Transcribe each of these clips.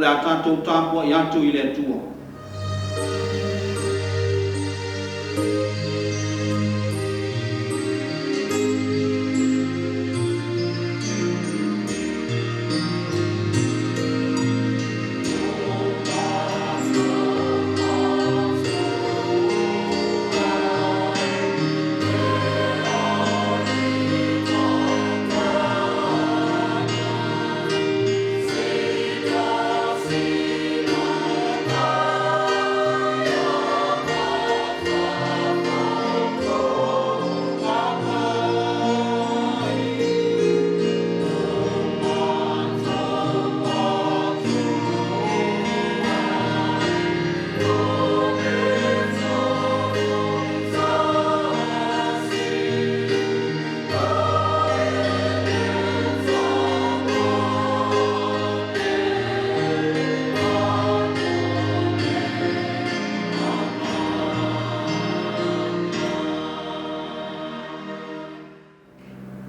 O le a tatou tapuai atu i le Atua.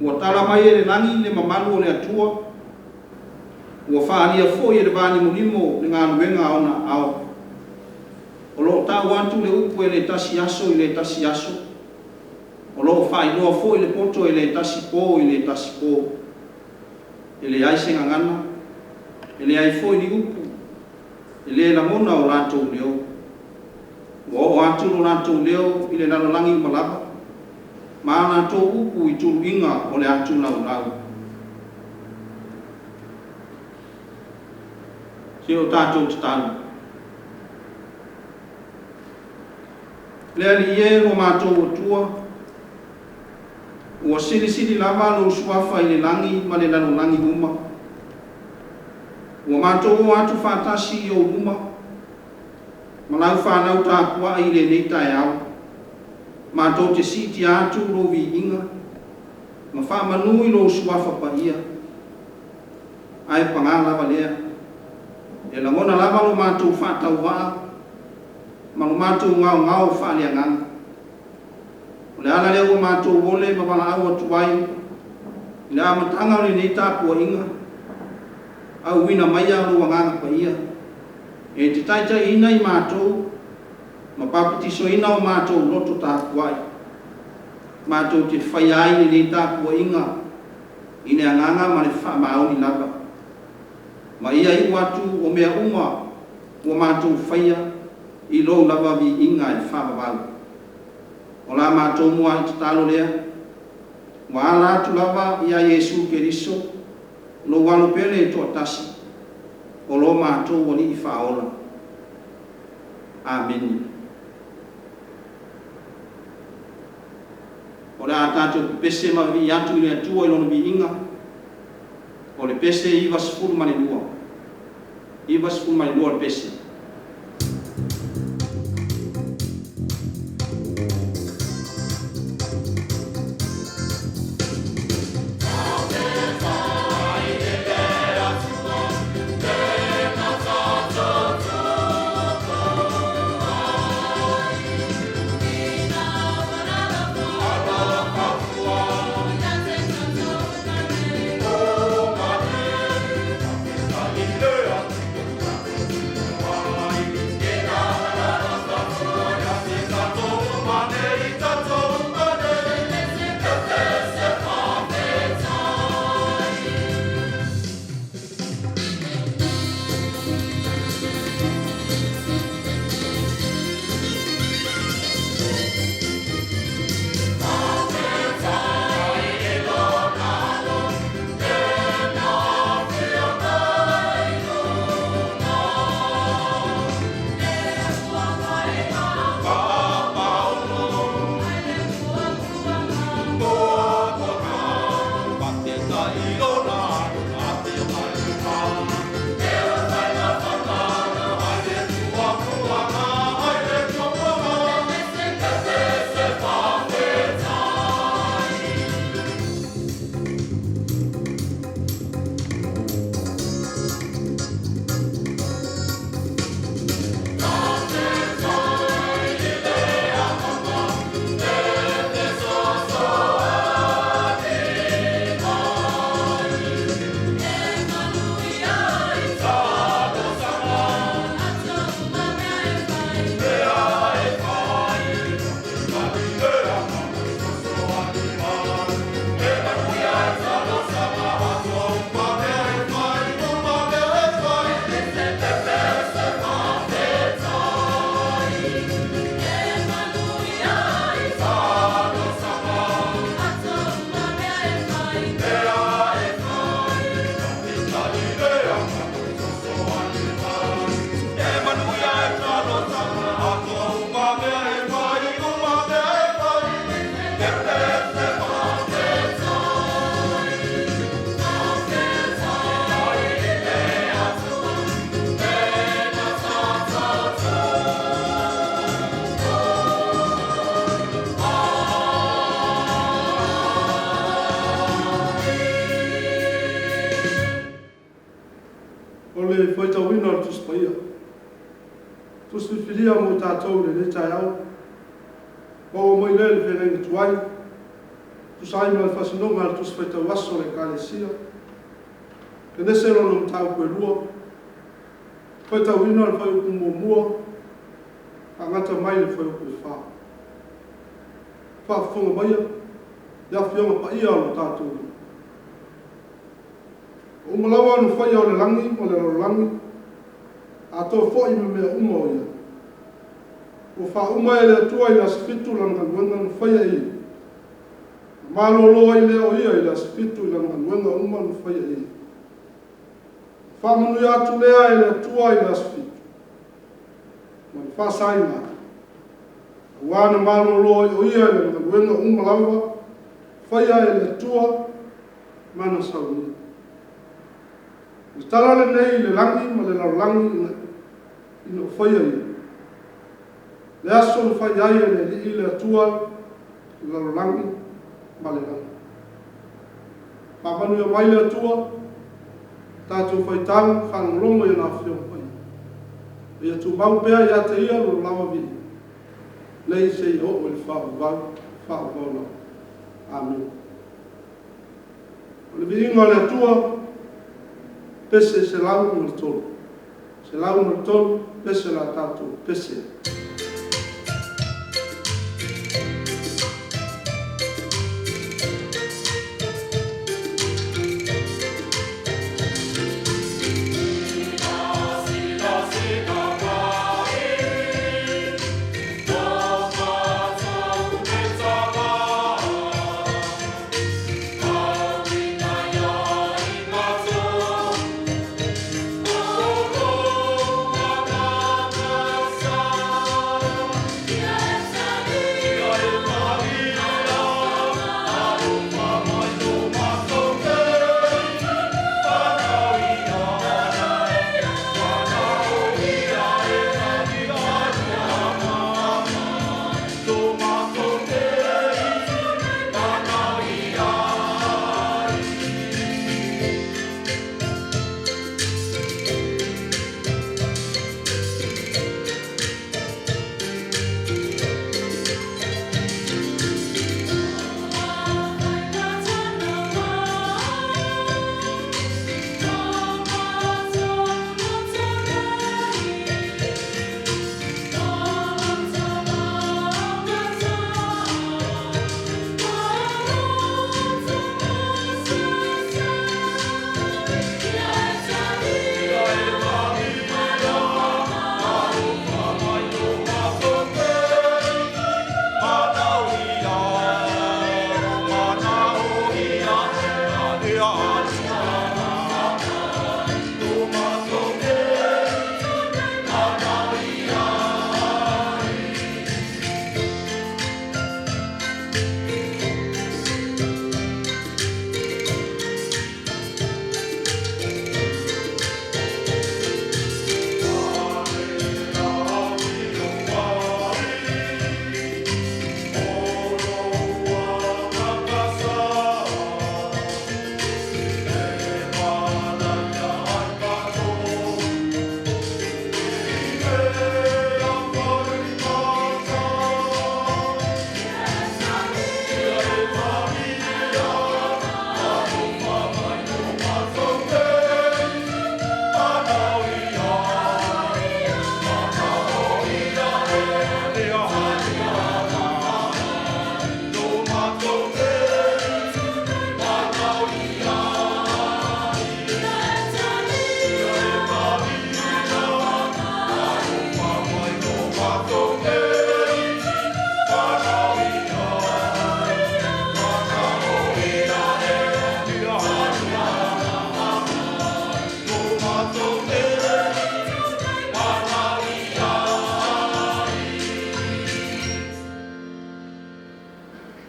Ua tala mai e le lagi le mamalu o le Atua, ua faaalia foi e le vanimonimo le galuega a Ona aao. O lo o tau atu le upu e le tasi aso i le tasi aso, o lo o faailoa foi le poto e le tasi po i le tasi po. E leai se gagana, e leai foi ni upu, e le lagona o latou leo. Ua oo atu lo latou leo i le lalolagi uma lava, ma a latou upu i tuluiga o le atu laulau. Se o tatou tatalo. Le Alii e lo matou Atua, ua silisili lava lou suafa i le lagi ma le lalolagi uma. Ua matou o atu faatasi i ou luma ma lau fanau tapuai i lenei taeao, matou te siitia atu lou viiga ma faamanu i lou suafa paia. Ae paga lava lea, e lagona lava lo matou faatauvaa ma lo matou gaogao faaleagaga. O le ala lea ua matou ole ma valaau atu ai i le amataga o lenei tapuaiga, auina maia lou Agaga Paia e te taitaiina i matou ma papatisoina o matou loto tapuai, matou te faia ai lenei tapuaiga i le agaga ma le faamaoni lava. Ma ia iu atu o mea uma ua matou faia i lou lava viiga e faavavau. O la matou muai tatalo lea, ua ala atu lava ia Iesu Keriso, lou Alo pele e toatasi, o lo matou Alii Faaola. Amene. O le a tatou pepese ma vivii atu i le Atua i Lona viiga, o le pese 92, 92 le pese. Tusi filifilia mo i tatou i lenei taeao, maua mai lea i le Feagaiga Tuai, tusa ai ma le faasinoga a le Tusi Faitau Aso a le Ekalesia, Kenese lona mataupu e 2, faitauina le fuaiupu 1, faagata mai le fuaiupu e 4. Faafofoga maia le Afioga Paia o lo tatou Alii. Ua uma lava ona faia o le lagi ma le lalolagi, atoa foi ma mea uma o i ai. Ua faauma e le Atua i le aso 7 Lana galuega na faia e Ia, na malolo ai lea o Ia i le aso 7 i Lana galuega uma na faia e Ia. Na faamanuia atu lea e le Atua i le aso 7, ma le faasaina ai, aua na malolo ai o Ia i Lana galuega uma lava, faia e le Atua ma na saunia. O le tala lenei i le lagi ma le lalolagi ina ua faia ia. Le aso na fai ai e le Alii le Atua le lalolagi ma le lagi. Faamanuia mai le Atua, tatou faitau faalogologo i Lana Afioga Paia. Ia tumau pea ia te Ia lona lava viiga, nei seia oo i le faavavau, faavavau lava. Amene. O le viiga o le Atua, pese 103. 103, pese la tatou pese.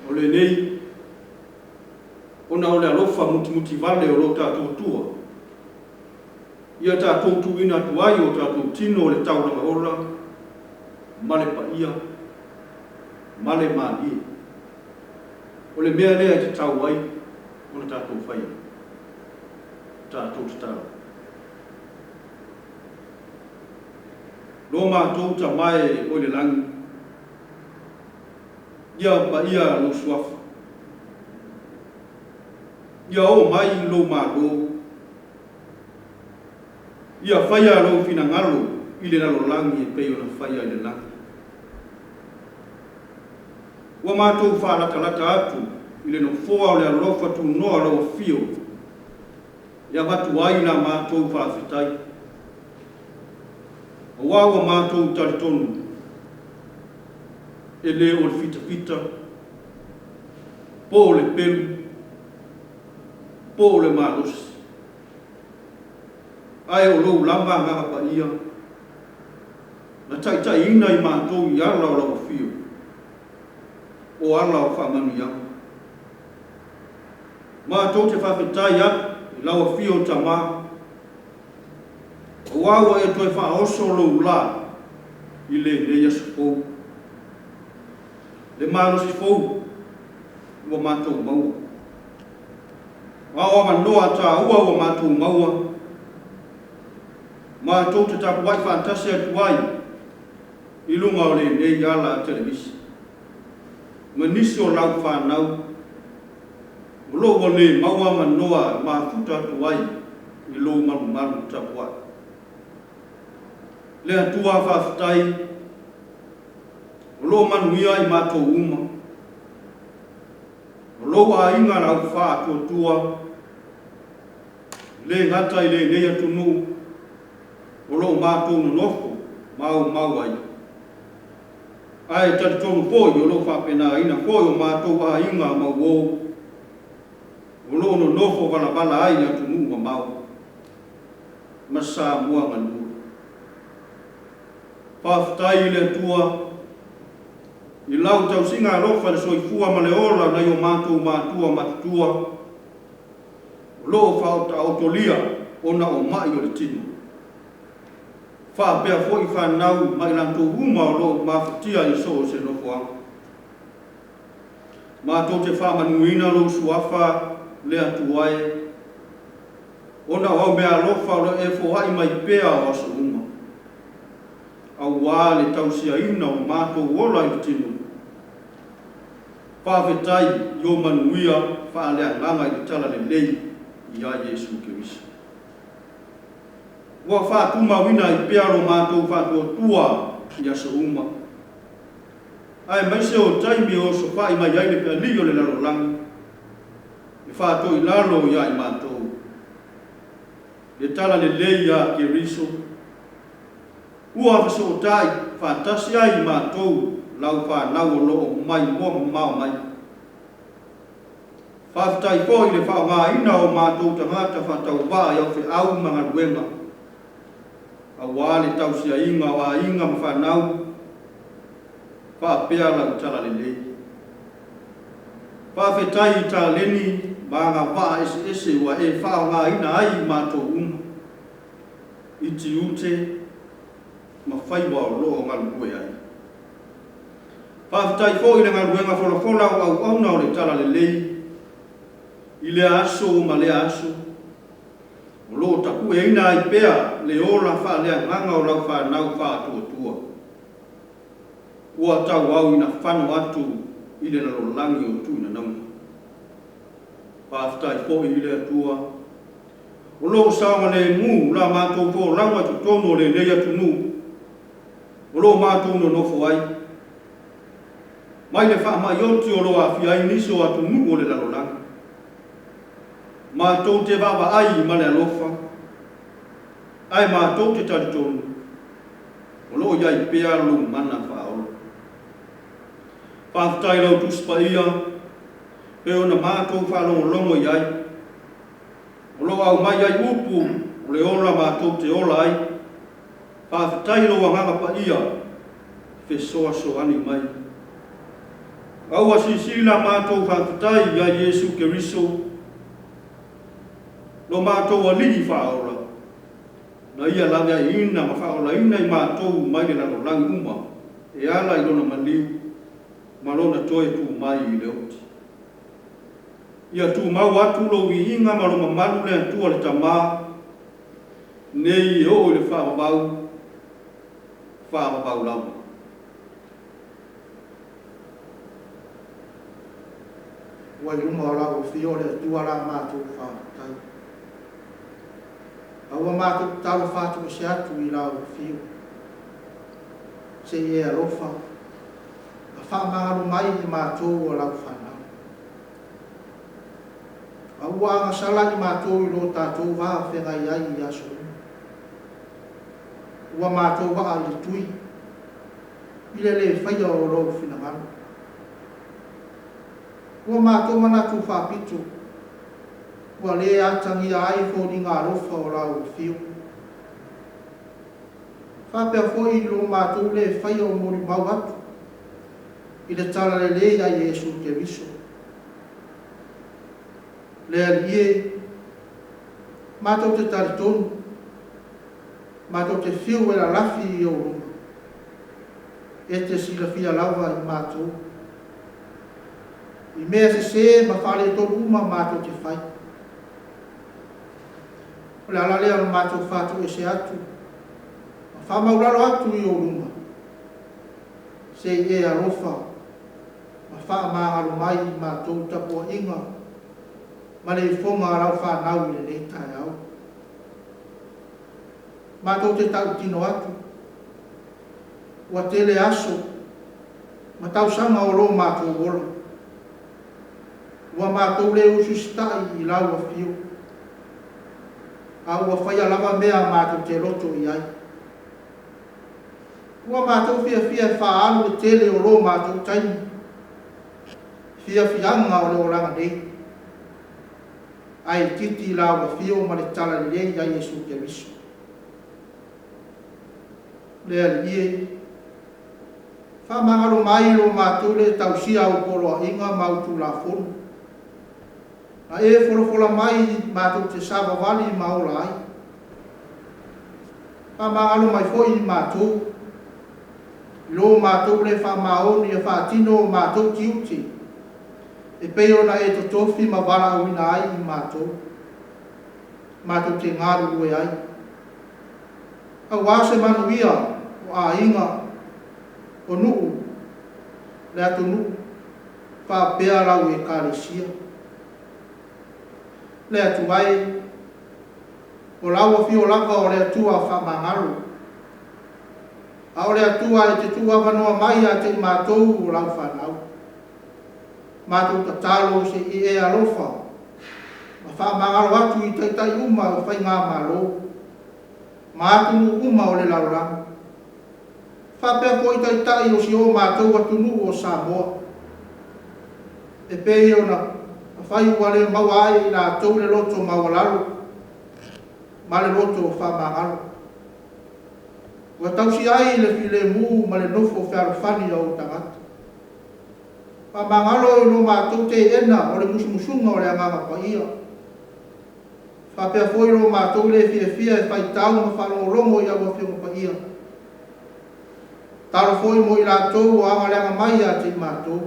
O lenei, ona o le alofa mutimutivale o lo tatou Atua, ia tatou tuuina atu ai o tatou tino i le taulaga ola ma le paia ma le malie. O le mea lea e tatau ai ona tatou faia, tatou tatalo. Lo matou Tama e o i le lagi, ia paia lou suafa, ia oo mai lou Malo, ia faia lou finagalo i le lalolagi e pei ona faia i le lagi. Ua matou faalatalata atu i le nofoa o le alofa tunoa o lau afio e avatu ai la matou faafetai, aua ua matou talitonu e le o le fitafita, po o le pelu, po o le malosi, ae o lou lava Agaga Paia na taitaiina i matou i ala o lau afio, o ala o faamanuiaga. Matou te faafetai atu i lau afio Tama, aua ua e toe faaoso lou la i lenei aso fou, le malosi fou ua matou maua, a o avanoa taua ua matou maua, matou te tapuai faatasi atu ai i luga o lenei ala televise, ma nisi o lau fanau o lo o ua le maua avanoa e mafuta atu ai i lou malumalu tapuai. Le Atua faafetai o lo o manuia i matou uma, o lou aiga lau faatuatua, le gata i lenei atunuu o lo o matou nonofo maumau ai, ae talitonu foi o lo o faapenaina foi o matou aiga mauo o lo o nonofo valavala ai i atunuu mamao ma Samoa galue. Faafetai i le Atua i lau tausiga alofa i le soifua ma le ola nai o matou matua matutua o lo o faataotolia ona o mai o le tino. Faapea foi fanau ma i latou uma o lo o mafatia i so o se nofoaga. Matou te faamanuina lou suafa le Atua e, ona o au meaalofa o lo o e foai mai pea o aso uma, aua le tausiaina o matou ola i le tino. Faafetai i o manuia faaleagaga i le talalelei ia Iesu Keriso. Ua faatumauina ai pea lo matou faatuatua i aso uma, aemaise o taimi e osofai mai ai le fealii o le lalolagi, e faatoilalo ia i matou le talalelei ia Keriso, ua fesootai faatasi ai i matou lau fanau o lo o maimoa mamao mai. Faafetai foi i le faaaogaina o matou tagata faatauvaa i au feau ma galuega, aua le tausiaiga o aiga ma fanau, faapea lau talalelei. Faafetai i taleni ma agavaa eseese ua e faaaogaina ai i matou uma, i tiute ma faiva o lo o galulue ai. Faafetai foi i le galuega folafola o auauna o le talalelei, i lea aso ma lea aso, o lo o tapueina ai pea le ola faaleagaga o lau fanau faatuatua. Ua tauau ina fano atu i le lalolagi o tuinanauga. Faafetai foi i le Atua, o lo o saogalemu la matou folauga i totonu o lenei atunuu, o lo o matou nonofo ai, mai le faamai oti o lo o aafia ai nisi o atunuu o le lalolagi. Matou te vaavaai ma le alofa, ae matou te talitonu, o lo o i ai pea lou mana faaola. Faafetai lau Tusi Paia, pe ona matou faalogologo i ai, o lo o aumai ai upu o le ola matou te ola ai. Faafetai lou Agaga Paia, fesoasoani mai. Aua silisili la matou faafetai ia Iesu Keriso, lo matou Alii faaola, na ia laveaiina ma faaolaina i matou mai le lalolagi uma, e ala i lona maliu ma lona toe tu mai i le oti. Ia tumau atu lou viiga ma lo mamalu le Atua le Tama, nei e oo i le faavavau. faavavau lava. Ua i luma o lau afio le Atua la matou faafetai. A ua matou tatalo faatoese atu i lau afio, se i e alofa ma faamagalo mai i matou o lau fanau. A ua agasala i matou i lo tatou va feagai ai i aso uma. Ua matou aa i le tui i le le faia o lou finagalo. Ua matou manatu faapito, ua le atagia ai foliga alofa o lau afio. Faapea foi i lo matou le faia o molimau atu i le talalelei a Iesu Keriso. Le Alii e, matou te talitonu, matou te fiu e lalafi i ou luma, e te silafia lava i matou, i mea sese ma faaletonu uma matou te fai. O le ala lea o le matou faatoese atu ma faamaulalo atu i ou luma, se i e alofa ma faamagalo mai i matou tapuaiga ma le ifoga a lau fanau i lenei taeao. Matou te tautino atu, ua tele aso ma tausaga o lo matou ola, ua matou le usiusitai i lau afio, a ua faia lava mea matou te loto i ai. Ua matou fiafia e faaalu le tele o lo matou taimi i fiafiaga o le olaga nei, ae itiiti i lau afio ma le talalelei a Iesu Keriso. Le Alii e, faamagalo mai i lo matou le tausia au poloaiga ma au Tulafono, na e folafola mai matou te savavali ma ola ai. Faamagalo mai foi i matou, i lo matou le faamaoni e faatino o matou tiute e pei ona e totofi ma valaauina ai i matou, matou te galulue ai, aua se manuia o aiga, o nuu, le atunuu, faapea lau Ekalesia. Le Atua e, o lau afio lava o le Atua faamagalo, a o le Atua e te tuuavanoa mai ia te i matou o lau fanau. Matou tatalo se i e alofa ma faamagalo atu i taitai uma o faigamalo ma atunuu uma o le lalolagi, faapea foi taitai o si o matou atunuu o Samoa, e pei ona fai ua le maua ai e i latou le loto maualalo ma le loto faamagalo, ua tausi ai le filemu ma le nofo fealofani a ou tagata. Faamagalo i lo matou teena o le musumusuga o le Agaga Paia, faapea foi lo matou le fiafia e faitau ma faalogologo i au Afioga Paia. Tatalo foi mo i latou ua agaleaga mai ia te i matou,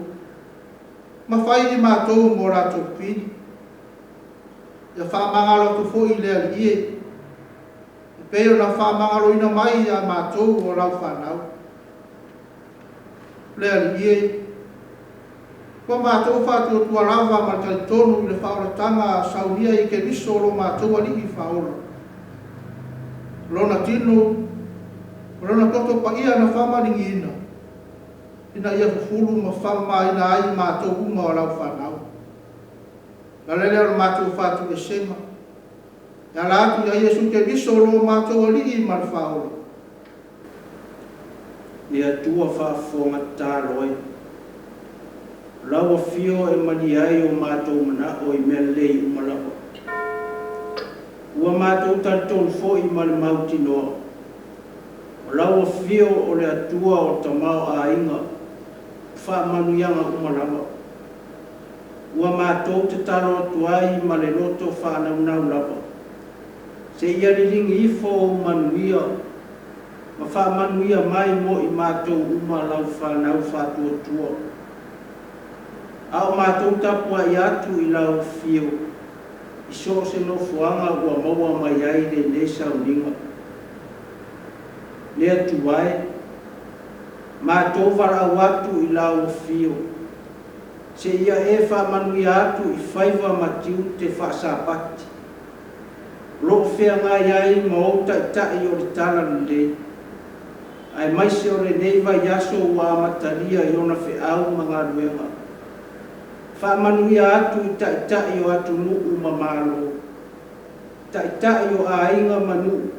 ma fai i matou ma o latou pili. Ia faamagalo atu foi le Alii e, e pei ona faamagaloina mai ia matou o lau fanau. Le Alii e, ua matou faatuatua lava ma le talitonu i le faaolataga saunia i Keriso lo matou Alii Faaola, Lona tino ma Lona toto paia na faamaligiina, ina ia fufulu ma faamamaina ai i matou uma o lau fanau. O le ala lea o le matou faatuesega, e ala atu ia Iesu Keriso lo matou Alii ma le Faaola. Le Atua faafofoga tatalo e, o lau afio e malie ai o matou manao i mea lelei uma lava. Ua matou talitonu foi ma le mautinoa, o lau afio o le Atua o tamaoaiga faamanuiaga uma lava. Ua matou tatalo atu ai ma le loto faanaunau lava, se ia liligi ifo ou manuia ma faamanuia mai mo i matou uma lau fanau faatuatua. A o matou tapuai atu i lau afio i so o se nofoaga ua maua mai ai lenei sauniga. Le Atua e, Matou valaau atu i lau afio, seia e faamanuia atu i faiva ma tiute faasapati, o lo o feagai ai ma ou taitai o le Talalelei, aemaise o lenei vaiaso ua amatalia i ona feau ma galuega. Faamanuia atu i taitai o atunuu ma Malo, taitai o aiga ma nuu,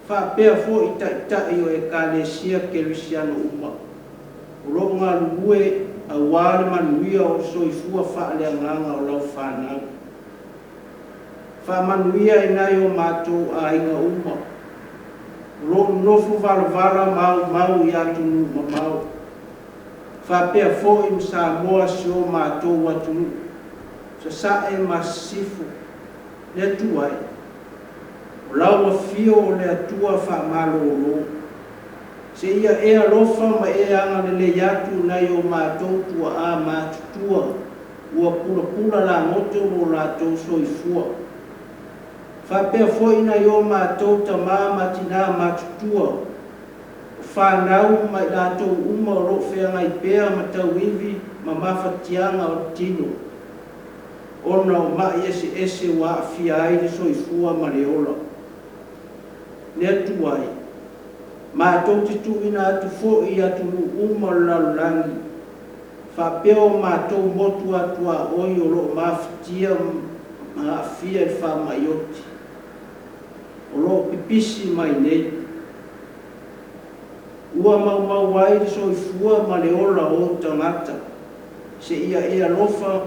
faapea foi taitai o Ekalesia Kerisiano uma o lo o galulue aua le manuia o le soifua faaleagaga o lau fanau. Faamanuia i nai o matou aiga uma o lo o nonofo valavala ma aumau i atunuu mamao, faapea foi ma Samoa si o matou atunuu, Sasae ma Sisifo. Le Atua e, o lau afio o le Atua faamalolo, seia e alofa ma e agalelei atu i nai o matou tuaa matutua ua pulapula lagoto lo latou soifua, faapea foi nai o matou tama ma tina matutua, o fanau ma i latou uma o lo o feagai pea ma tauivi ma mafatiaga o le tino, ona o ma'i eseese ua aafia ai le soifua ma le ola. Le Atua e, matou te tuuina atu foi i atunuu uma o le lalolagi, faapea o matou motu atuaoi o lo o mafatia ma aafia i le faamai oti, o lo o pipisi mai nei, ua maumau ai le soifua ma le ola o ou tagata, seia e alofa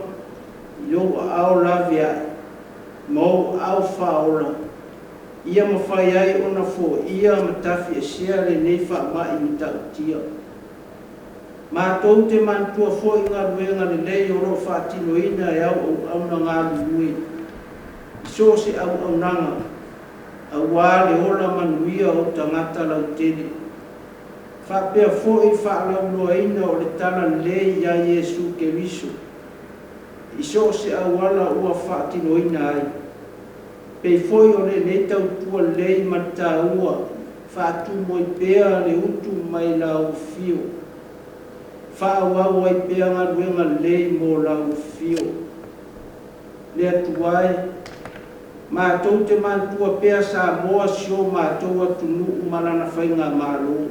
i lou aao laveai ma ou aao faaola, ia mafai ai ona foia ma tafiesea lenei faamai matautia. Matou te manatua foi galuega lelei o lo o faatinoina e au auauna galulue i so o se auaunaga aua le ola manuia o tagata lautele, faapea foi le faalauiloaina o le Talalelei ia Iesu Keriso i so o se auala ua faatinoina ai, pei foi o lenei tautua lelei ma le taua, faatumu ai pea le utu mai lau afio, faaauau ai pea galuega lelei mo lau afio. Le Atua e, matou te manatua pea Samoa si o matou atunuu ma lana faigamalo,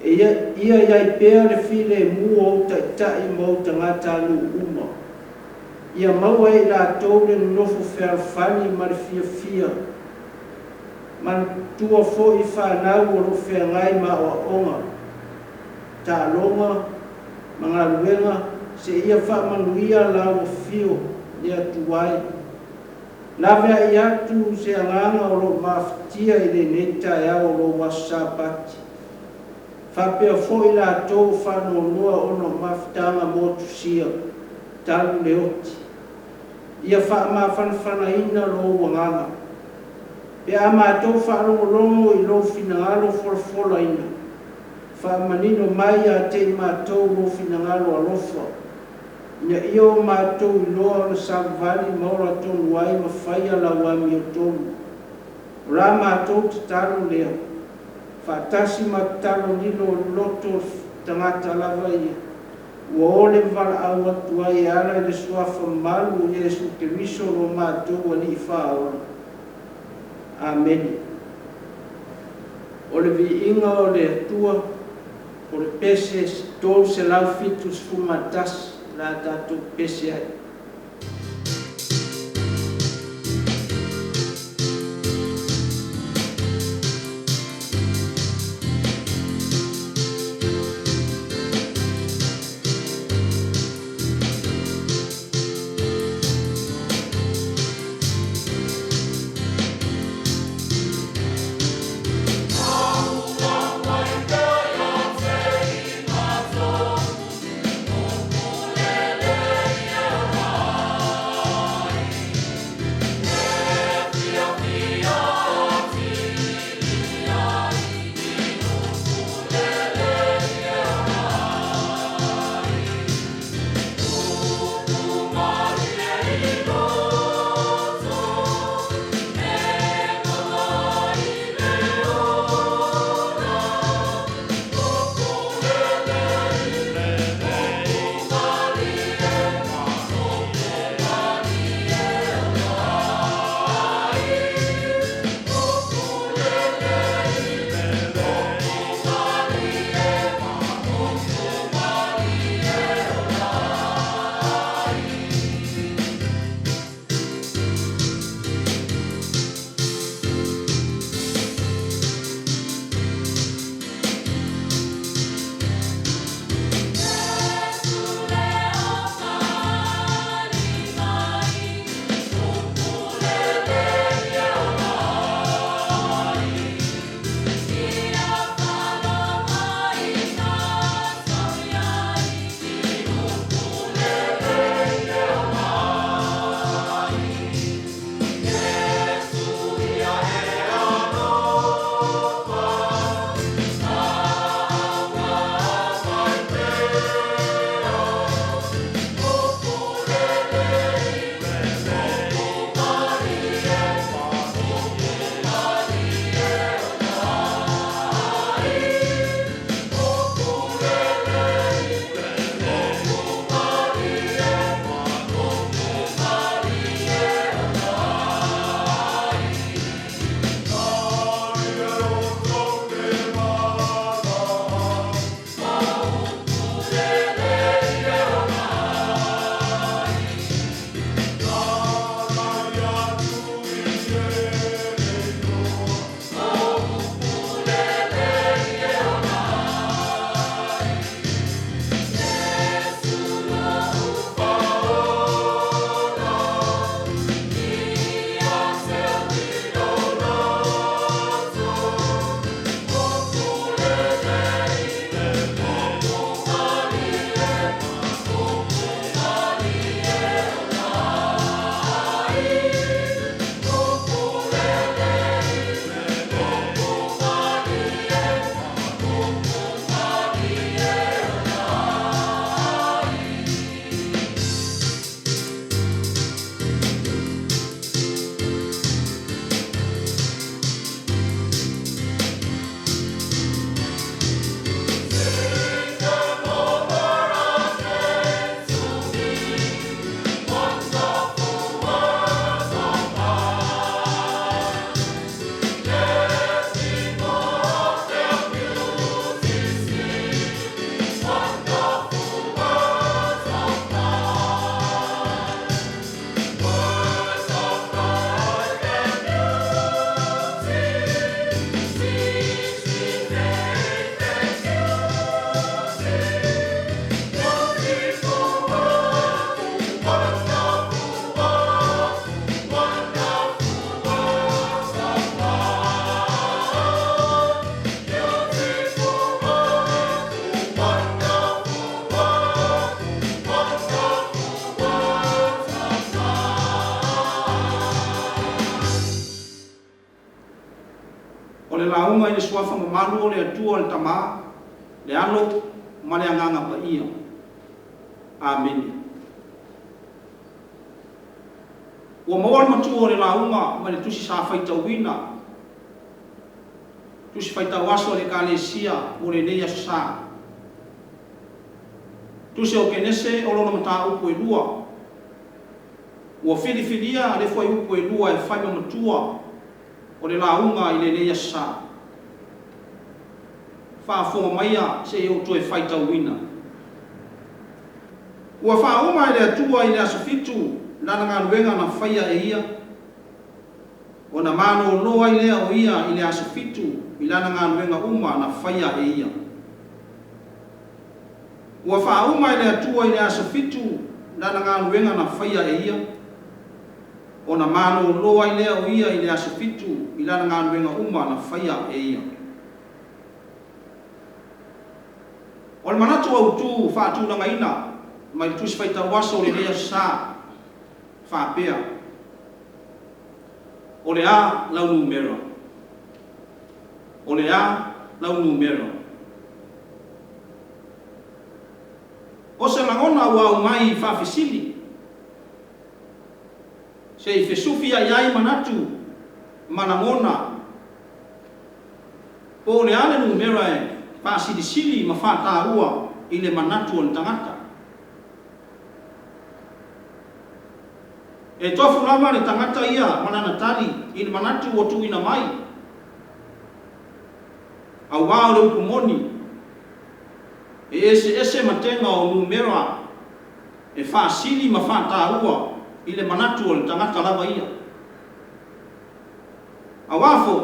e ia i ai pea le filemu o ou taitai ma ou tagatanuu uma, ia maua e i latou le nonofo fealofani ma le fiafia, manatua foi fanau o lo o feagai ma aoaoga, taaloga ma galuega, seia faamanuia lau afio. Le Atua e, laveai atu se agaga o lo o mafatia i lenei taeao o lou aso Sapati, faapea foi latou faanoanoa ona o mafutaga motusia talu le oti, ia faamafanafanaina lou agaga, pe a matou faalogologo i lou finagalo folafolaina, faamanino mai ia te i matou lou finagalo alofa, ina ia o matou iloa ona savavali ma ola tonu ai ma faia lau amiotonu. O la matou tatalo lea, faatasi ma tatalo lilo o le loto o le tagata lava ia, ua ole ma valaau atu ai e ala i le suafa mamalu o Iesu Keriso lo matou Alii Faaola. Amene. O le viiga o le Atua, o le pese 371 la tatou pese ai. lauga i le Suafa mamalu o le Atua le Tamā, le Alo ma le Agaga Paia. Amene. Ua maua le matua o le lauga mai le Tusi sa faitauina, Tusi Faitau Aso a le Ekalesia mo lenei Aso Sa. Tusi o Kenese o lona mataupu e lua. Ua filifilia le fuaiupu e 2 e fai ma matua o le lauga i lenei Aso Sa. Faafofoga maia se i ou toe faitauina. Ua faauma e le Atua i le aso fitu Lana galuega na faia e Ia, ona malolo ai lea o Ia i le aso fitu i Lana galuega uma na faia e Ia. Ua faauma e le Atua i le aso fitu Lana galuega na faia e Ia, ona malolo ai lea o Ia i le aso fitu i Lana galuega uma na faia e Ia. O le manatu autu faatulagaina mai le Tusi Faitau Aso o lenei Aso Sa, faapea, O le a lau numera? O le a lau numera? O se lagona ua aumai faafesili, se i fesufiai ai manatu ma lagona, po o le a le numera e faasilisili ma faataua i le manatu o le tagata. E tofu lava le tagata ia ma lana tali i le manatu ua tuuina mai, auā o le upu moni, e eseese matega o numera e faasili ma faataua i le manatu o le tagata lava ia. Auā foi,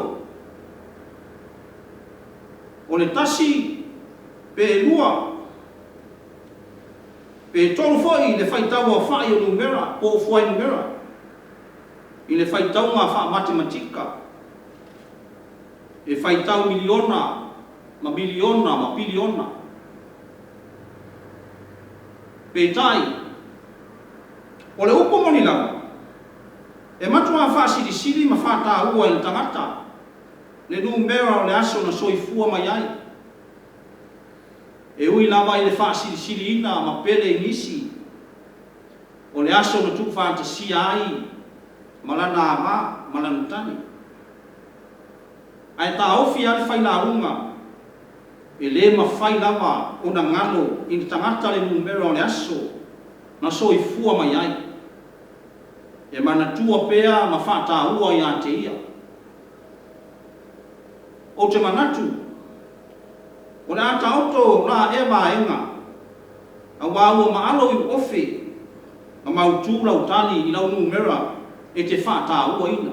o le tasi pe lua pe tolu foi le faitauaofa'i o numera po o fuainumera i le faitauga faa-matematika, e faitau miliona ma miliona ma piliona. Peitai, o le upu moni lava, e matuā faasilisili ma faataua e le tagata le numera o le aso na soifua mai ai, e ui lava i le faasilisiliina ma pele i nisi o le aso na tuufaatasia ai ma lana amā ma lana tane. Ae taofi a le failauga, e lē mafai lava ona galo i le tagata le numera o le aso na soifua mai ai, e manatua pea ma faataua ia te ia. Ou te manatu, o le a taoto la ea vaega, auā ua maalo iuofe ma mautū lau tali i lau numera e te faatauaina.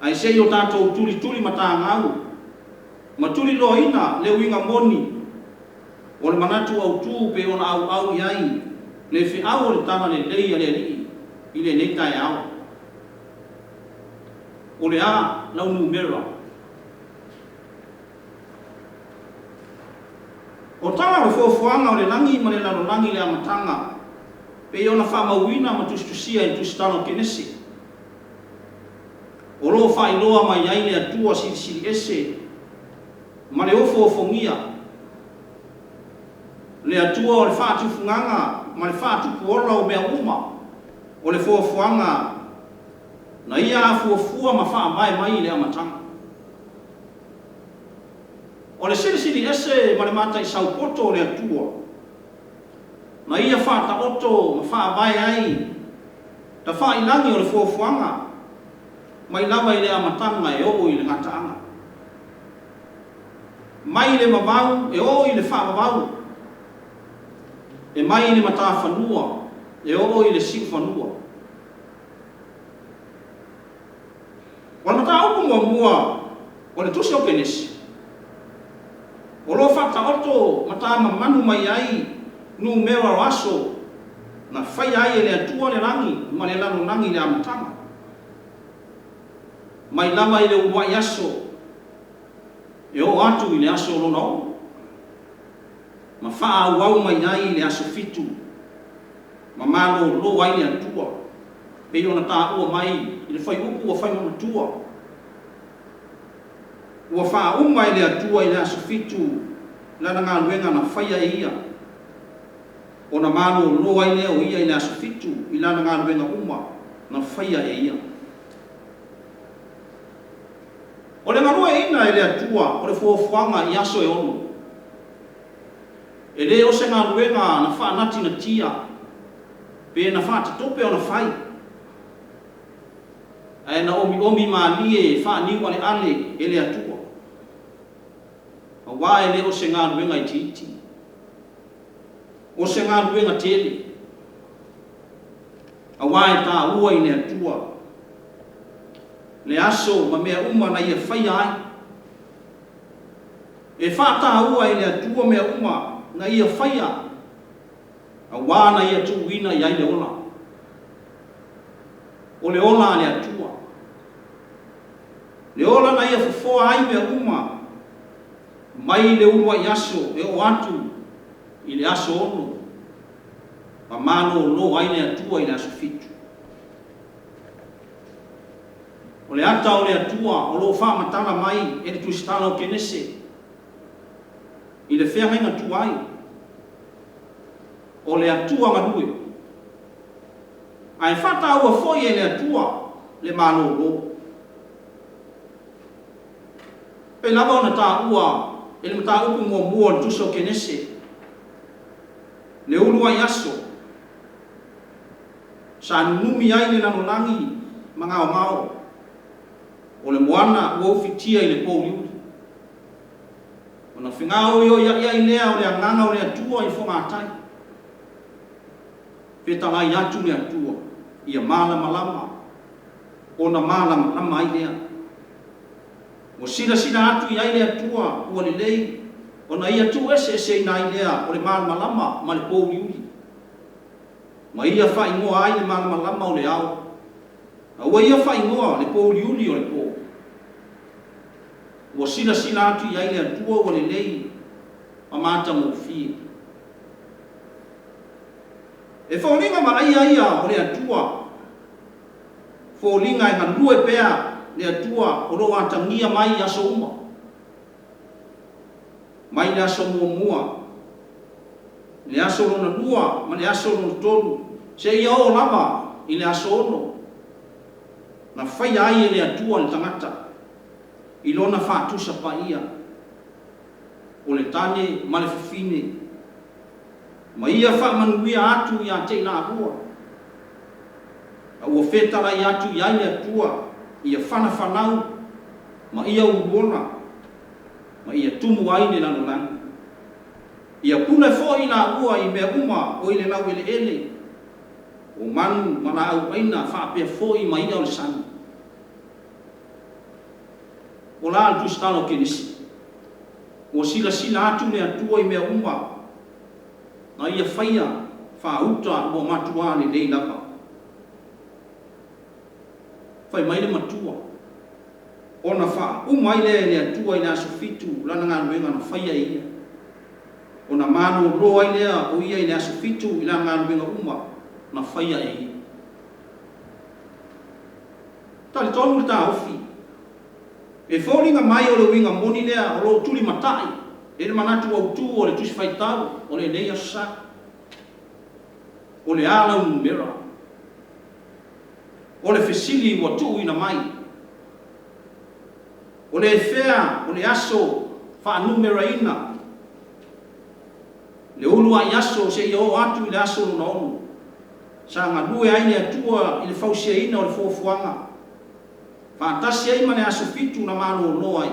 Ae se i o tatou tulituli matagau ma tuliloaina le uiga moni o le manatu autū pei ona auau i ai le feau o le Talalelei a le Alii i lenei taeao. O le a lau numera? O tala o le fuafuaga o le lagi ma le lalolagi i le amataga, pei ona faamauina ma tusitusia i le Tusitala o Kenese, o lo o faailoa mai ai le Atua Silisili Ese ma le ofoofogia, le Atua o le faatufugaga ma le faatupuola o mea uma, o le fuafuaga na Ia afuafua ma faavae mai i le amataga. O le Silisili Ese ma le Mataisau poto o le Atua, na Ia faataoto ma faavae ai tafailagi o le fuafuaga mai lava i le amataga e oo i le gataaga, mai le vavau e oo i le faavavau, e mai i le matafanua e oo i le siufanua. O le mataupu muamua o le Tusi o Kenese, o lo o faataoto ma tamamanu mai ai numera o aso na faia ai e le Atua le lagi ma le lalolagi i le amataga, mai lava i le uluai aso e oo atu i le aso lona ono, ma faaauau mai ai i le aso fitu, ma malolo ai le Atua, pei ona taua mai i le fuaiupu ua fai ma matua. Ua faauma e le Atua i le aso fitu lana galuega na faia e ia, ona malōlō ai lea o ia i le aso fitu i lana galuega uma na faia e ia. O le galueaiina e le Atua o le fuafuaga i aso e 6, e lē o se galuega na faanatinatia pe na faatatope ona fai, ae na omiomi malie faaniualeale e le Atua, auā e lē o se galuega itiiti, o se galuega tele, auā e tāua i le Atua le aso ma mea uma na Ia faia ai. E faataua e le Atua mea uma na Ia faia, auā na Ia tuuina i ai le ola. O le ola a le Atua. Le ola na Ia fofoa ai mea uma, mai le uluai aso e oo atu i le aso 6, ma malōlō ai le Atua i le aso fitu. O le ata o le Atua o lo o faamatala mai e le tusitala o Kenese i le feagaiga tuai, o le Atua galue, ae faataua foi e le Atua le malōlō. Pei lava ona taua e le mataupu muamua o le tusi o Kenese, le uluai aso sa nunumi ai le lalolagi ma gaogao, o le moana ua ufitia i le pouliuli. Ona fegaoioiai ai lea o le agaga o le Atua i fogatai, fetalai atu le Atua ia malamalama, ona malamalama ai lea. Ua silasila atu i ai le Atua ua lelei, ona Ia tuueseeseina ai lea o le malamalama ma le pouliuli, ma Ia faaigoa ai le malamalama o le ao, a ua Ia faaigoa le pouliuli o le po. Ua silasila atu i ai le Atua ua lelei ma matagofie. E foliga vaaia ia o le Atua, foliga e galue pea le Atua o lo o atagia mai i aso uma, mai le aso muamua, le aso lona lua ma le aso lona tolu, seia oo lava i le aso 6, na faia ai e le Atua le tagata i lona faatusa paia, o le tane ma le fafine, ma Ia faamanuia atu ia te i laua, a ua fetalai atu i ai le Atua ia fanafanau ma ia uluola, ma ia tumu ai le lalolagi. Ia pule foi laua i mea uma o i le laueleele, o manu ma laauaina faapea foi ma i'a o le sami. O la le tusitala o Kenese, ua silasila atu le Atua i mea uma na Ia faia faauta ua matuā lelei lava. Fai mai le matua, ona faauma ai lea e le Atua i le aso fitu lana galuega na faia e ia, ona malōlō ai lea o ia i le aso fitu i lana galuega uma na faia e ia. Talitonu le taofi, e foliga mai o le uiga moni lea o lo o tulimatai e le manatu autū o le Tusi Faitau o lenei Aso Sa. O le a lau numera? O le fesili ua tuuina mai. O le fea o le aso faanumeraina, le uluai aso seia oo atu i le aso lona 6, sa galue ai le Atua i le fausiaina o le fuafuaga, faatasi ai ma le aso fitu na malōlō ai,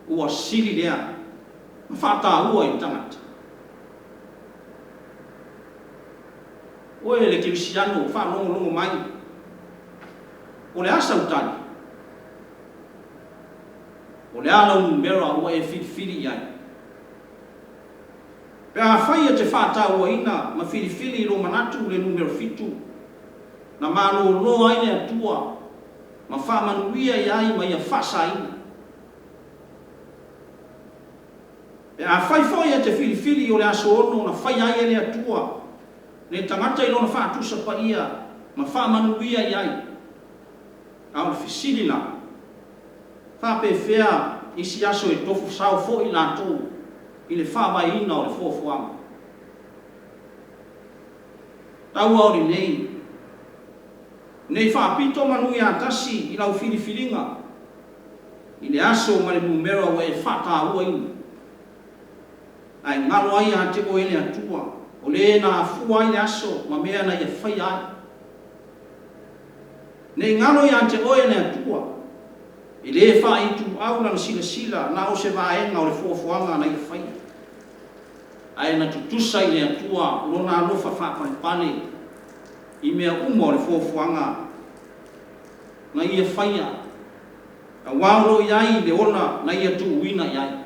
ua sili lea ma faataua i le tagata. Oe le kerisiano faalogologo mai, o le a sau tali? O le a lau numera ua e filifili i ai? Pe afai e te faatauaina ma filifili i lou manatu le numera 7, na malōlō ai le Atua ma faamanuia i ai ma ia faasaina. Pe afai foi e te filifili o le aso 6 na faia ai e le Atua le tagata i lona faatusa paia ma faamanuia i ai, a o le fesili la, faapefea isi aso e tofu sao fo'i latou i le faavaeina o le fuafuaga. Taua o lenei, ne i faapito manu ia tasi i lau filifiliga i le aso ma le numera ua e fatāuaina, ae galo ai ia te oe le Atua, o Le na afua ai le aso ma mea na Ia faia ai. Ne i galo ia te oe le Atua, e lē faaituau Lana silasila na o se vaega o le fuafuaga na Ia faia, ae na tutusa i le Atua Lona alofa faapalepale i mea uma o le fuafuaga na Ia faia, auā o lo o i ai le ola na Ia tuuina i ai.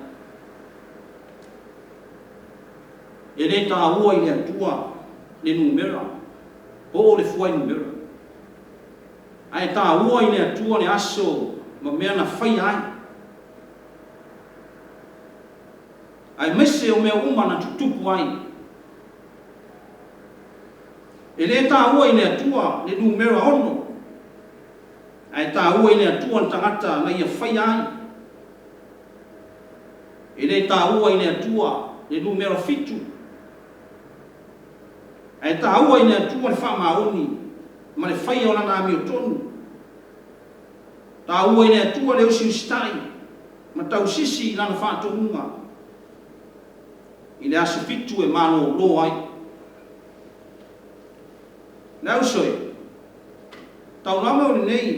E lē tāua i le Atua le numera po o le fuainumera, ae tāua i le Atua le aso ma mea na faia ai, aemaise o mea uma na tutupu ai. E lē tāua i le Atua le numera 6, ae tāua i le Atua le tagata na Ia faia ai. E lē tāua i le Atua le numera 7, ae tāua i le Atua le faamaoni ma le faia o Lana amiotonu. Tāua i le Atua le usiusita'i ma tausisi i Lana faatonuga i le aso 7 e malōlō ai. Le auso e, taulaga o lenei,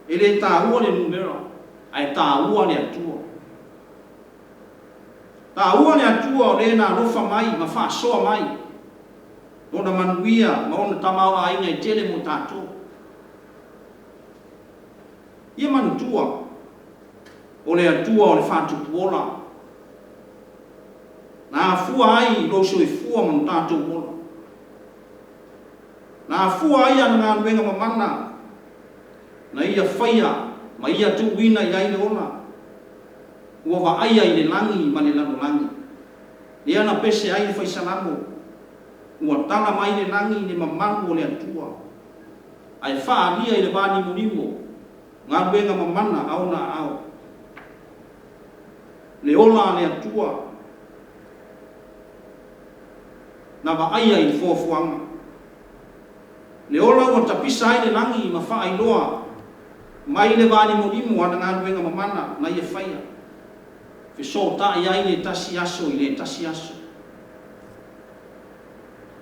e lē tāua le numera, ae tāua le Atua. Tāua le Atua o Le na alofa mai ma faasoa mai Lona manuia ma Ona tamaoaiga e tele mo tatou. Ia manatua, o le Atua o le faatupuola, na afua ai lou soifua ma lo tatou ola. Na afua ai ana galuega mamana na Ia faia ma Ia tuuina i ai le ola, ua vaaia i le lagi ma le lalolagi. Lea na pese ai le Fai Salamo, Ua tala mai le lagi le mamalu o le Atua, ae faaalia i le vanimonimo galuega mamana a Ona aao. Le ola a le Atua na vaaia i le fuafuaga. Le ola ua tapisa ai le lagi ma faailoa mai le vanimonimo ana galuega mamana na Ia faia, fesootai ai le tasi aso i le tasi aso.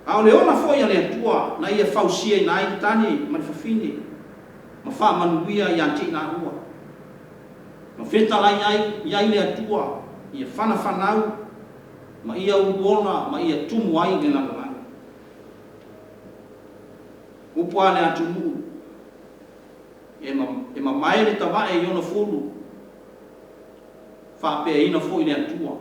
A o le ola foi a le Atua na Ia fausiaina ai le tane ma le fafine ma faamanuia ia te i laua, ma fetalai ai i ai le Atua ia fanafanau ma ia uluola ma ia tumu ai le lalolagi. Upu a le atunuu, E mamae le tavae i ona fulu, faapeaina foi le Atua.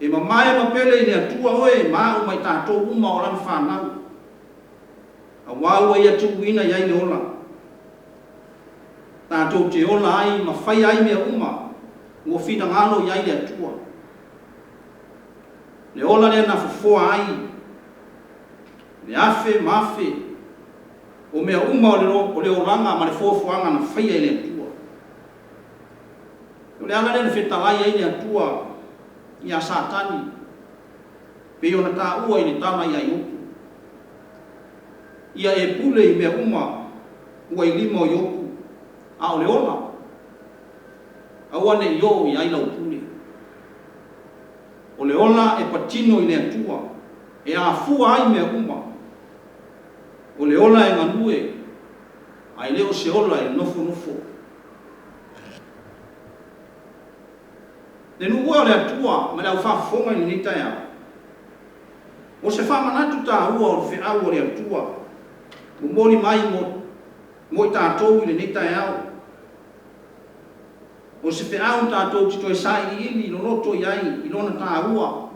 E mamae ma pele i le Atua oe ma au ma i tatou uma o Lana fanau, auā ua Ia tuuina i ai le ola. Tatou te ola ai ma faia ai mea uma ua finagalo i ai le Atua. Le ola lea na fofoa ai le afe ma afe o mea uma o le olaga ma le fuafuaga na faia e le Atua. O le ala lea na fetalai ai le Atua ia Satani, pei ona taua i le tala ia Iopu, Ia e pule i mea uma ua i lima o Iopu, a o le ola, aua ne i oo i ai lau pule. O le ola e patino i le Atua, e afua ai mea uma. O le ola e galue, ae le o se ola e nofonofo. Le nuu e o le Atua ma le aufaafofoga i lenei taeao, o se faamanatu tāua o le feau a le Atua momoli mai mo i tatou i lenei taeao. O se feau tatou te toe sailiili loloto i ai i lona tāua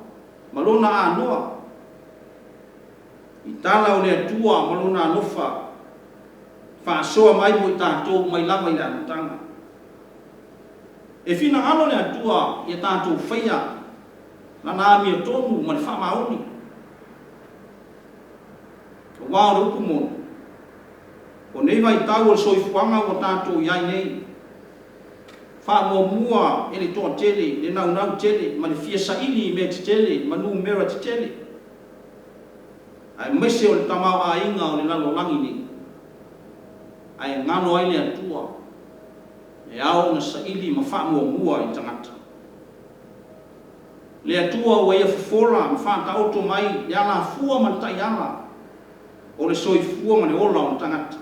ma lona anoa, i tala o le Atua ma Lona alofa faasoa mai mo i tatou mai lava i le amataga. E finagalo le Atua ia tatou faia Lana amiotonu ma le faamaoni. Aua o le upu moni, O nei vaitau o le soifuaga ua tatou i ai nei, faamuamua e le toatele le naunau tele ma le fia saili i mea tetele ma numera tetele, aemaise o le tamaoaiga o le lalolagi nei, ae galo ai le Atua e ao ona saili ma faamuamua i tagata. Le Atua ua Ia fofola ma faataoto mai le alafua ma le taiala o le soifua ma le ola o le tagata,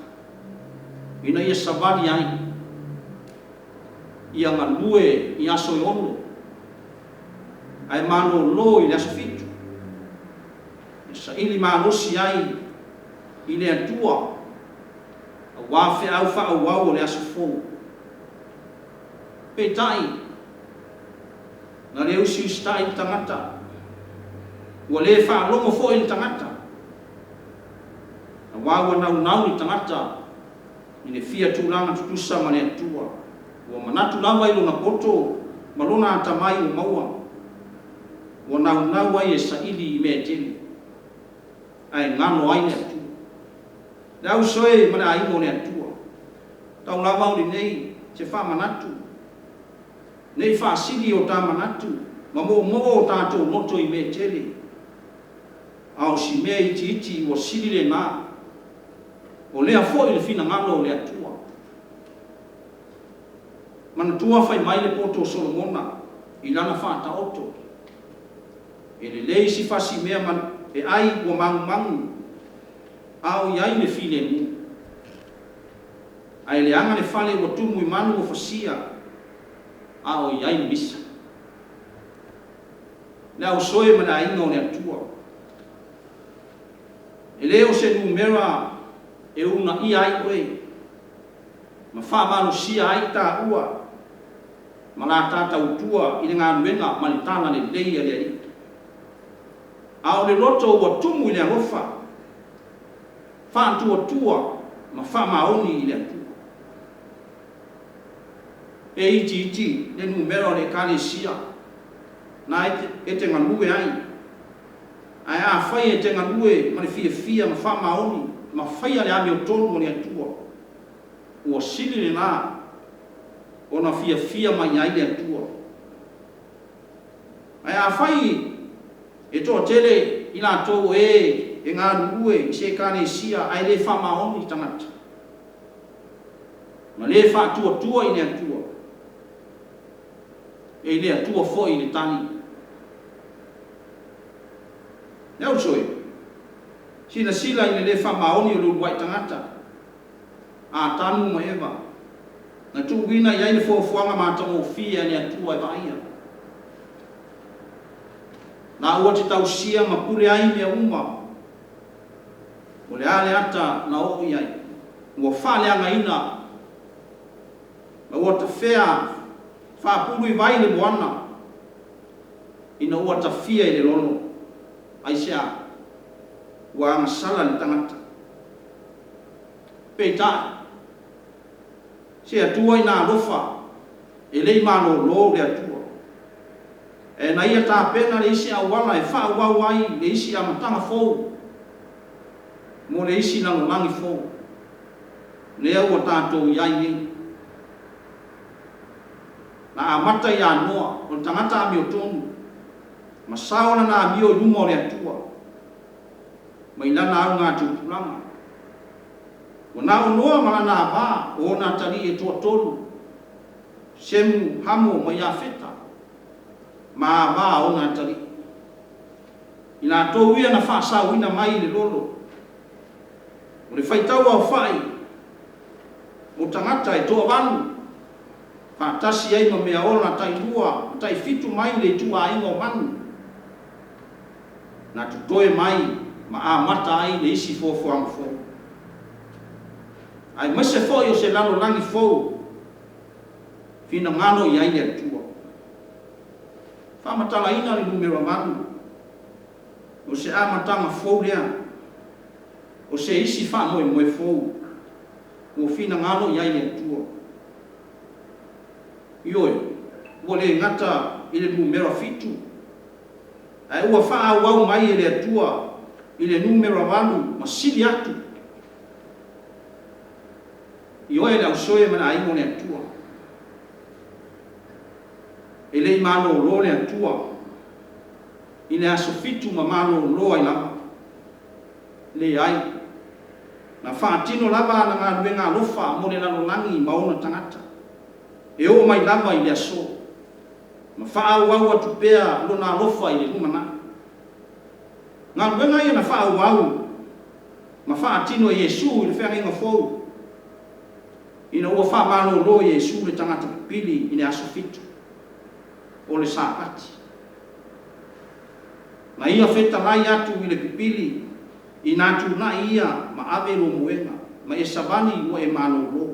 ina ia savali ai, ia galue i aso e 6, ae malolo i le aso 7, e saili malosi ai i le Atua, aua feau faaauau o le aso fou. Peitai, na le usiusitai le tagata, ua le faalogo foi le tagata, aua ua naunau le tagata i le fia tulaga tutusa ma le Atua, ua manatu lava i lona poto ma lona atamai ua maua, ua naunau ai e saili i mea e tele, ae galo ai le Atua. Le auso e ma le aiga o le Atua, tau lava o lenei se faamanatu, nei faasili o ta manatu, ma moomoo o tatou loto i mea e tele, a o si mea itiiti ua sili lena, o lea foi le finagalo o le Atua. Manatua fai mai le poto o Solomona i lana faataoto, e lelei si fasimea e ai ua magumagu, a o i ai le filemu, ae leaga le fale ua tumu i manu ua fasia, a o i ai le misa. Le auso e ma le aiga o le Atua, e le o se numera e uunaia ai oe, ma faamalosia ai taua ma la ta tautua i le galuega ma le talalelei a le Alii. A o le loto ua tumu i le alofa, faatuatua ma faamaoni i le Atua. E itiiti le numera o le Ekalesia na e te galue ai, ae afai e te galue ma le fiafia ma faamaoni ma faia le amiotonu a le Atua, ua sili lena ona fiafia mai ai le Atua. Ae afai e toatele i latou o e e galulue i se Ekalesia ae le faamaoni tagata, ma le faatuatua i le Atua, e i le Atua foi le tali. Le auso e, silasila i le le faamaoni o le uluai tagata, Atamu ma Eva, na tuuina i ai le fuafuaga matagofie a le Atua e vaaia. Na ua te tausia ma pule ai mea uma, o le a le ata na oo i ai, ua faaleagaina, ma ua tafea faapulu i vai le moana, ina ua tafia i le lolo, aisea? Ua agasala le tagata. Peitai, se Atua ina alofa, e le i malolo le Atua. E na ia tapena le isi auala e faaauau ai le isi amataga fou, mo le isi lalolagi fou, lea ua tatou i ai nei. Na amata ia Noa, o le tagata amiotonu, ma sao lana amio i luma o le Atua, mai lana augatupulaga. Ua na o Noa ma lana ava o ona atalii e toatolu, Semu, Hamo ma Iafeta, ma ava o ona atalii. I latou ia na faasauina mai i le lolo, o le faitau aofai o tagata e toavalu, faatasi ai ma mea ola tailua ma taifitu mai le ituaiga o manu, na totoe mai ma amata ai le isi fuafuaga fou. Aemaise foi o se lalolagi fou, finagalo i ai le Atua. Faamatalaina le numera 8, o se amataga fou lea, o se isi faamoemoe fou, ua finagalo i ai le Atua. Ioe, ua le gata i le numera 7, ae ua faaauau mai e le Atua i le numera 8 ma sili atu. oe le ausoe ma le aiga o le Atua. E le i malōlō le Atua i le aso 7 ma malōlō ai lava. Leai, na faatino lava ana galuega alofa mo le lalolagi ma ona tagata, e oo mai lava i le aso, ma faaauau atu pea Lona alofa i le lumanai. Galuega ia na faaauau ma faatino e Iesu i le Feagaiga Fou, ina ua faamalōlō Iesu le tagata pipili i le aso 7, o le Sapati. Na Ia fetalai atu i le pipili, Ina tuna'i ia ma ave lou moega, ma e savali ua e malōlō.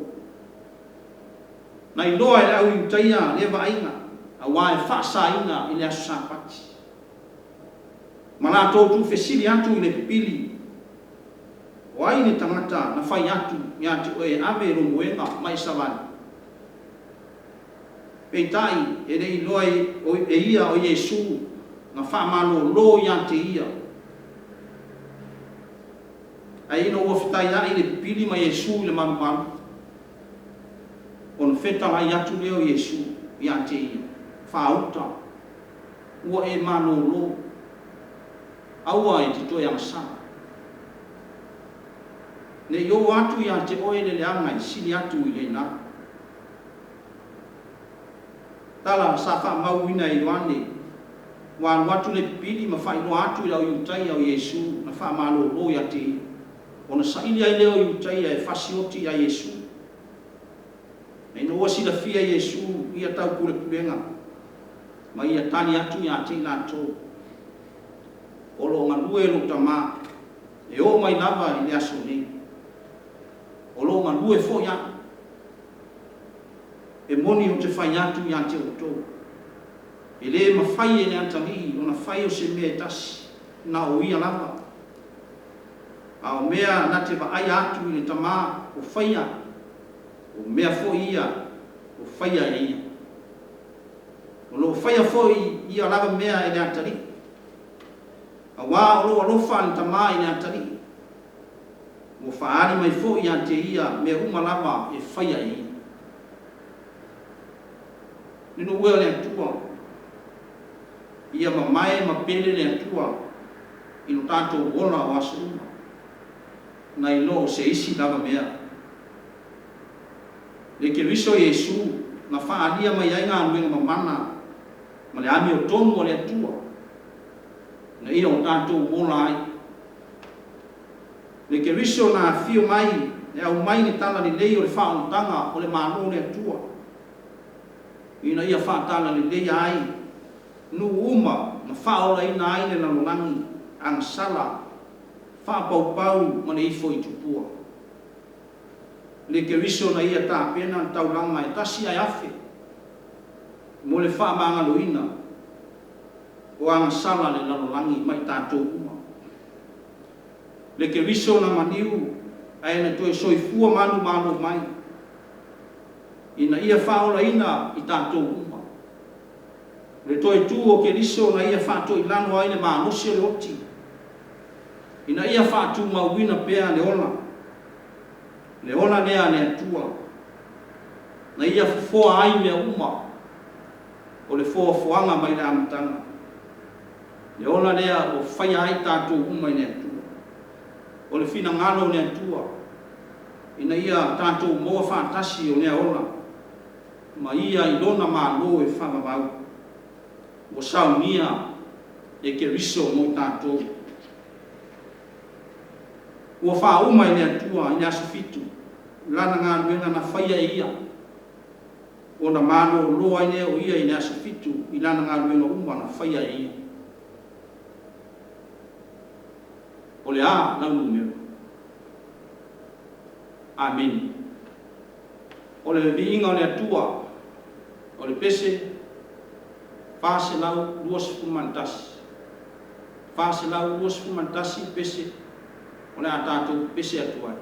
Na iloa e le au Iutaia lea vaaiga, auā e faasaina i le aso Sapati. Ma latou tuufesili atu i le pipili, O ai le tagata na fai atu ia te oe e ave lou moega ma e savali? Peitai, e le i iloa e ia o Iesu na faamalōlō ia te ia. Ae ina ua fetaia'i le pipili ma Iesu i le malumalu, ona fetalai atu lea o Iesu ia te ia, Faauta, ua e malōlō, aua e te toe agasala, ne i oo atu ia te oe le leaga e sili atu i lena. Tala sa faamauina e Ioane, Ua alu atu le pipili ma faailoa atu i le au Iutaia o Iesu na faamalōlō ia te ia, ona saili ai lea o Iutaia e fasioti ia Iesu. Ina ua silafia e Iesu ia taupulepulega, ma Ia tali atu ia te i latou, O lo o galue lou Tama e oo mai lava i le aso nei, o lo o galue foi A'u. E moni ou te fai atu ia te outou, e lē mafai e le Atalii ona fai o se mea e tasi, na o Ia lava, a o mea na te vaaia atu i le Tamā o faia, o mea foi ia o faia e Ia. O lo o faia foi ia lava mea e le Atalii, auā o lo o alofa le Tamā i le Atalii, ua faaali mai foi ia te Ia mea uma lava e faia e Ia. Le nuu e o le Atua, ia mamae ma pele le Atua i lo tatou ola o aso uma, nai lo o se isi lava mea. Le Keriso Iesu na faaalia mai ai galuega mamana ma le amiotonu a le Atua, ina ia o tatou ola ai. Le Keriso na afio mai e aumai le talalelei o le faaolataga o le Malo o le Atua, ina ia faatalaleia ai nuu uma ma faaolaina ai le lalolagi agasala, faapaupau ma le ifo i tupua. Le Keriso na Ia tapena le taulaga e tasi ae afe mo le faamagaloina o agasala le lalolagi ma i tatou uma. Le Keriso na maliu ae na toe soifua manumalo mai, ina ia faaolaina i tatou uma. Le toe tu o Keriso na Ia faatoilalo ai le malosi o le oti, ina ia faatumauina pea le ola, le ola lea a le Atua, na Ia fofoa ai mea uma, o le foafoaga mai le amataga, le ola lea ua faia ai tatou uma i le Atua. O le finagalo o le Atua, ina ia tatou maua faatasi o lea ola ma Ia i Lona Malo e faavavau, ua saunia e Keriso mo i tatou. Ua faauma e le Atua i le aso 7 Lana galuega na faia e Ia, ona malōlō ai lea o Ia i le aso 7 i Lana galuega uma na faia e Ia. O le a lau numera? Amene. O le viiga o le Atua, o le pese 421, 421 pese o le a tatou pese atu ai.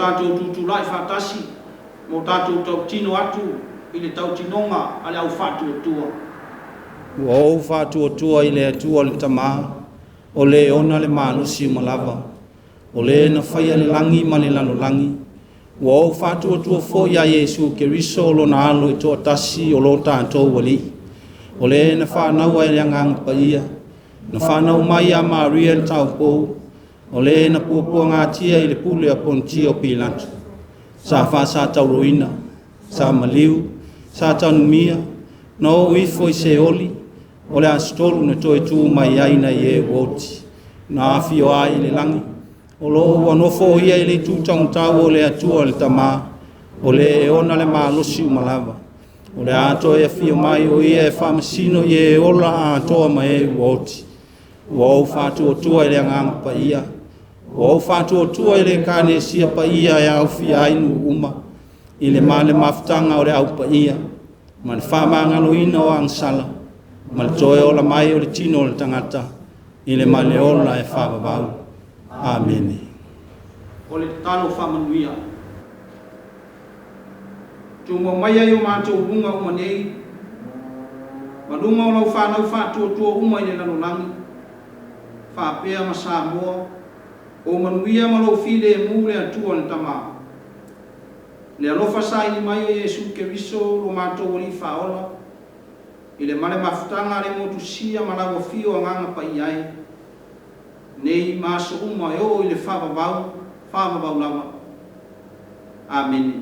tatou tutulai faatasi mo tatou tautino atu i le tautinoga a le au faatuatua. Ua ou faatuatua i le Atua le Tamā, o le ona le malosi uma lava, o le na faia le lagi ma le lalolagi. Ua ou faatuatua foi ia Iesu Keriso lona alo e toatasi o lo tatou Alii, o le na fanau ai le Agaga Paia, na fanau mai ia Maria le taupou, o le na puapuagatia i le pule a Ponitio Pilato, sa faasatauroina, sa maliu, sa tanumia, na oo ifo i Seoli, o le aso tolu na toe tu mai ai nai e ua oti, na afio ai i le lagi, o loo ua nofo ia i le itu taumatau o le Atua le Tamā, o le e ona le malosi uma lava, o le a toe afio mai o ia e faamasino i e ola atoa ma e ua oti. Ua ou faatuatua i le Agaga Paia, ua ou faatuatua i le Ekalesia paia e aofia ai nuu uma, i le ma le mafutaga o le au paia, ma le faamagaloina o agasala, ma le toe ola mai o le tino o le tagata, i le maleola e faavavau. Amene. O le tatalo faamanuia. Tumau maia i o matou luga uma nei, ma luga o lau fanau faatuatua uma i le lalolagi, faapea ma Samoa, o manuia ma lou filemu le Atua le Tamā. Le alofa saili mai o Iesu Keriso lo matou Alii Faaola, i le ma le mafutaga a le motusia ma lau afio Agaga Paia e, nei ma aso uma e oo i le faavavau, faavavau lava. Amene.